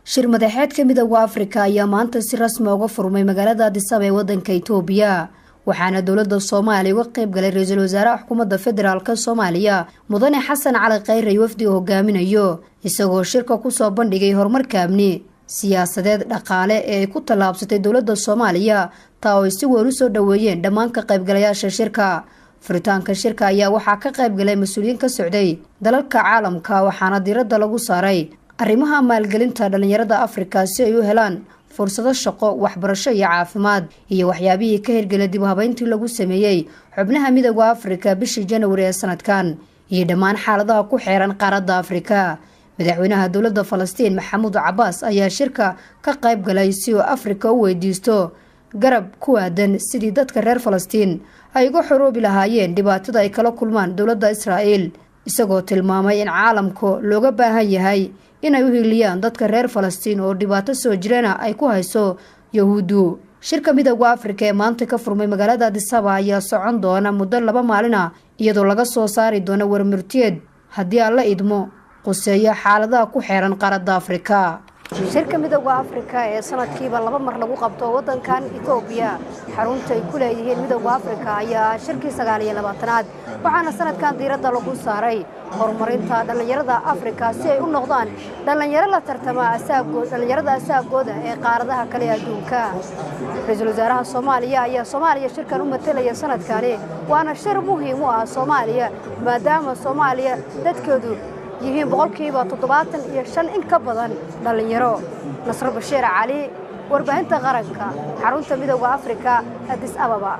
Shir madaxeedka Midowga Afrika ayaa maanta si rasmi uga furmay magaalada Addis Ababa ee wadanka Itoobiya, waxaana dowladda Soomaaliya uga qayb galay ra-iisul wasaaraha xukuumadda federaalk Soomaaliya, Mudane Xasan Cali Khayre, iyo wafdi uu hogaaminayo, isagoo shirka kusoo bandhigay horumarka amni, siyaasadeed, dhaqaale ee ay ku tallaabsatay dowladda Soomaaliya, taa oo ay si weyn usoo dhoweeyeen dhammaan ka qaybgalayaasha shirka. Furitaanka shirka ayaa waxaa ka qayb galay mas-uuliyiin ka socday dalalka caalamka, waxaana diiradda lagu saaray arrimaha maalgelinta dhalinyarada Afrika si ay u helaan fursado shaqo, waxbarasho iyo caafimaad, iyo waxyaabihii ka hirgelay dib u habeyntii lagu sameeyey xubnaha Midowga Afrika bishii Janawari ee sanadkan, iyo dhammaan xaaladaha ku xeeran qaaradda Afrika. Madaxweynaha dowladda Falastiin, Maxamuud Cabaas, ayaa shirka ka qayb galay si uu Afrika u weydiisto garab ku aadan sidii dadka reer Falastiin ay uga xoroobi lahaayeen dhibaatada ay kala kulmaan dowladda Israa'iil, isagoo tilmaamay in caalamku looga baahan yahay inay u hiiliyaan dadka reer Falastiin oo dhibaato soo jireena ay ku hayso Yahuuddu. Shirka Midowga Afrika ee maanta ka furmay magaalada Addis Ababa ayaa socon doona muddo 2 maalin ah, iyadoo laga soo saari doono warmurtiyeed, haddii aan la idmo, quseeyo xaaladaha ku xeeran qaaradda Afrika. Shirka Midowga Afrika ee sanadkiiba laba mar lagu qabto wadankan Itoobiya, xarunta ay ku leeyihiin Midowga Afrika, ayaa shirkii 29aad, waxaana sanadkan diiradda lagu saaray horumarinta dhallinyarada Afrika si ay u noqdaan dhallinyaro la tartama dhallinyarada asaagooda ee qaaradaha kale ee adduunka. Ra-iisul wasaaraha Soomaaliya ayaa Soomaaliya shirkan u matelaya sanadkani, waana shir muhiim u ah Soomaaliya, maadaama Soomaaliya dadkeedu yihiin 75% in ka badan dhallinyaro. Nasro Bashiir Cali, Warbaahinta Qaranka, xarunta Midowga Afrika, Addis Ababa.